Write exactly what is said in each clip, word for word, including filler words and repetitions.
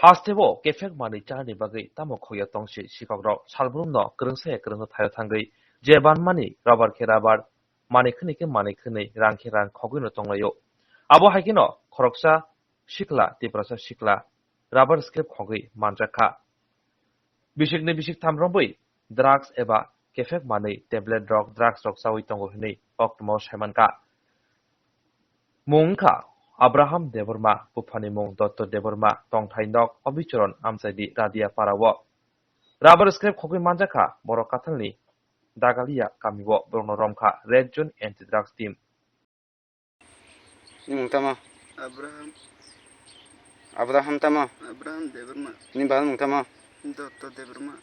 Hasteo kephek manwi chani bagwi tamo khokya tongsi sikokrok, salbrumno kwrwngsaya kwrwngno thaio thangwi, je banmani rubber khe rubber, manwi khwnwi khe manwi khwnwi, rang khe rang khogwino tonglaio. Abo hai kheno khoroksa sikla, Tiprasa sikla rubber scrap khogwi manjak kha. Bisikni bisik tham romwi drugs eba kephek manwi tablet rok, drugs rok chawi tongo hwnwi koktwmao saimankha. Mung wngkha Abraham Debbarma, buphani mung Dotto Debbarma, tongthai nok Obichoron Amchaidi Radia Parao. Rubber scrap khogwi manjakha borok Kathalni Dagalia kamio, borokno romkha Red Zone Anti Drugs Team. Ni mung tamo? Abraham. Abraham tamo? Abraham Debbarma. Ni bal mung tamo? Dotto Debbarma.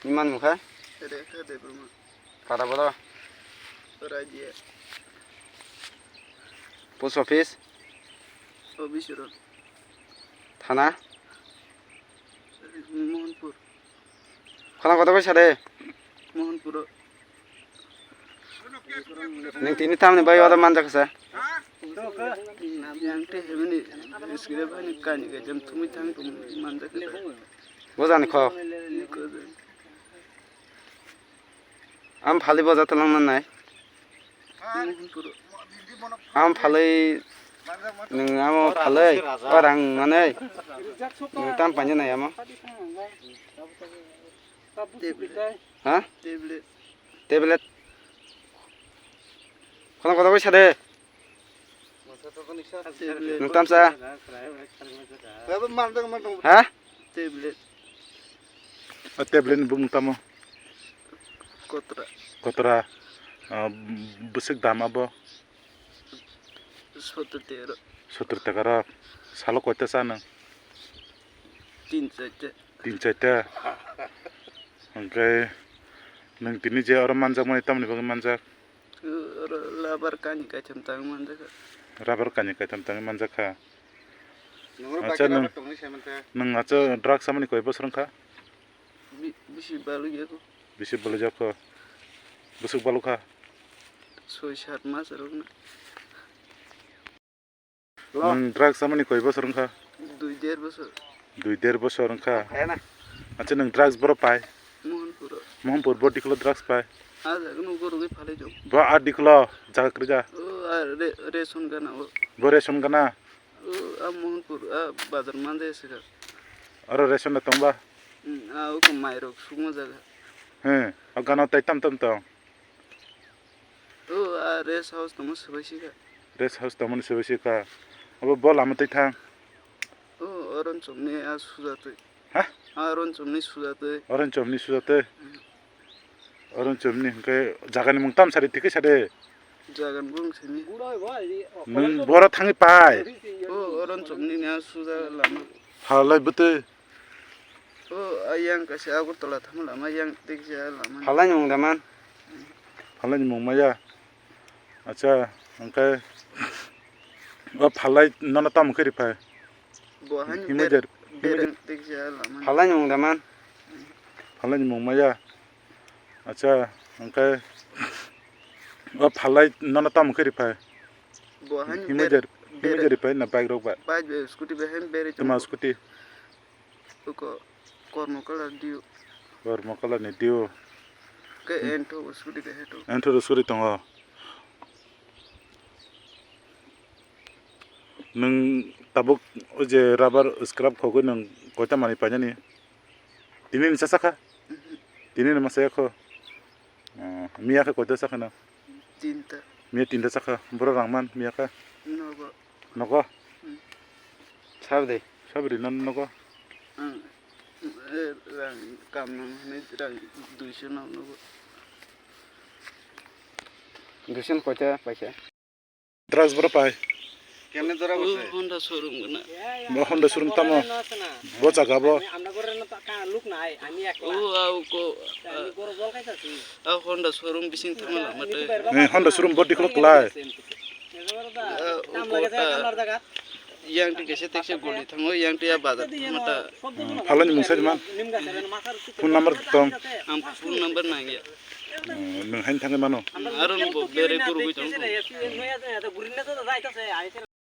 Ni man mung kha? Rekha Debbarma. Para bolo? Radia. Post office? Obichoron. Thana? Mohanpur. Khorang kotor bai sade? Mohanpuro. Nung tini tamni bai wada manjak sa? Yang te hemini scrap hani kani ga jam thumi thang tum manjak sa. Bojani kho. Am phali boja talang nai. Am phalwi, nwng amo phalwi, o rang manwi, nwng tam paina nai amo. Ha? Tablet. Khorang kotor bai sade. Nwng tamsa? Ha? Tablet. O tablet ni bumung tamo? Kotra. Kotra. Ah, bwswk dam abo? Sottor tero. Sottor taka rok. Salo koita cha nwng? Tin chaita. Tin chaita. Hwnkhe nwng tini je oro manjakmani tamoni bagwi manjak? Oro rubber kani kaitham tangwi manjakha. Rubber kani kaitham tangwi manjakha. Acha, nwng, nwng acha drugs chamani koi bosor wngkha? Bi-, bisi balwi jako. Bisi balwi jako. Bwswk balwkha? Soi sat mas rokna. Nwng drugs chamani koi bosor wngkha? Dui der bosor. Dui der bosor wngkha. Acha, nwng drugs boro pai? Mohanpuro. Mohanpur bo dikhulo drugs pai? Ah, jaga nugo rogwi phalai jok. Bo a dikhulo jaga kwrwija? O, a re-, ration gana o. Bo ration gana? O, a Mohanpur, a bazar manja se ka. Oro ration da tongba? Hmm, a o ko mai rok sukma jaga. He, o gana tai tam tam tong? O, a rest house tongma swbai sika. Rest house tongmani swbai sika. Abo bo lama twi thang? O, oron chomni a sujatwi. Ha? A oron chomni sujatwi. Oron chomni sujatwi? Hmm. Oron chomni hwnkhe jagani mung tam sari tikhe sade? Jagani mung sini. Nwng boro thangwi pai? O, oron chomni ni a suja lama. Phalai bwtwi? O, ayang kaisa Agartala thangma lama, yang tei kaisa lama. Phalai ni mung da man? Phalai ni mung maya. Acha, hwnkhe o phalai nono tamo khe riphai? Bo hani himwi ber-, der-, himwi der-, tei kaisa lama. Phalai ni mung da man? Phalai ni mung maya. Acha, hwnkhe o phalai nono tamo khe riphai? Bo hani himwi ber-, der-, himwi bere-, der riphai na bike rok bai? Bike bai, scooty bai hani bere tuma tongo. Scooty? Uko kormo colour dio. Kormo colour ni dio. Ke ento usuri ke heto. Ento usuri tongo. Nwng tabuk o je rubber scrap khogwi nwng koita manwi painani? Tini ni chasakha? Mhm. Tini ni masa yakho? Oh, miya khe koita sakha na? Tinta. Miya tinta sakha. Boro rang man miya kha? Nogo. Nogo? Hmm. Sabri. Sabri nan nogo? Ang, eh, rang kam nang hwnwi rang duiso nang nogo. Duiso koita paisa? Drugs boro pai? Kemne dora bose? O Honda showroom gana. Bo Honda showroom tamo? Bo jaga bo? O, a, uko, a, a Honda showroom bising thangma lama tei. Eh, Honda showroom bo diklo klai. A, uko ta, yang twi kaisa taxi goli thango, yang twi a bazar thangma ta. Hmm, phalani mung sai man? Phone number tong? Ang phone number nangya. Hmm, nwng hain thangwi mano? Aro bo bere gurugwi tong.